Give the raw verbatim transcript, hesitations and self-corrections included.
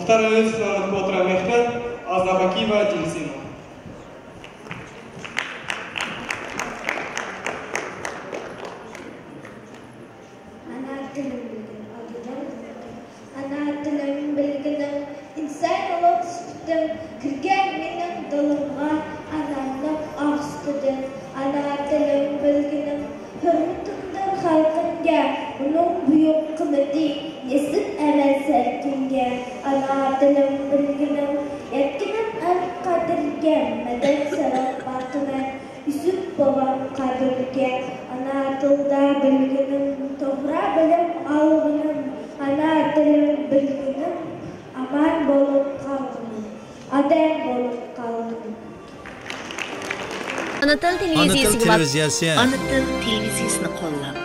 تەرەننۇم ئوتتۇرا مەكتەپ، ئازنا باكىيېۋا جىلسىنو. ئانا تىلىم بىلگىن، ئالدىدا بىلگىن. ئانا تىلىم بىلگىنىم، ئىنسان بولۇپ سۈپىتىم، كىرگەن مېنىڭ دىلىمغا ئانامنىڭ ئاھ سۈتىدىن. ئانا تىلىم بىلگىنىم، ھۆرمىتىمدۇر خەلقىمگە، ئۇنىڭ بۈيۈك قىممىتى نېسىپ ئەمەس ھەر كىمگە. ئانا تىلىم بىلگىنىم، يەتكىنىم ئەل قەدرىگە، مەدەت سوراپ باقىمەن يۈسۈپ بوۋام قەبرىگە. ئانا تىلدا بىلگىنىم، توغرا بىلىم ئالغىنىم. ئانا تىلىم بىلگىنىم، ئامان بولۇپ قالغىنىم، ئادەم بولۇپ قالغىنىم. ئانا تىل ئانا تىل تېلېۋىزىيەسىگە بار. تېلېۋىزىيەسى. ئانا تىل تېلېۋىزىيەسىنى قوللاپ.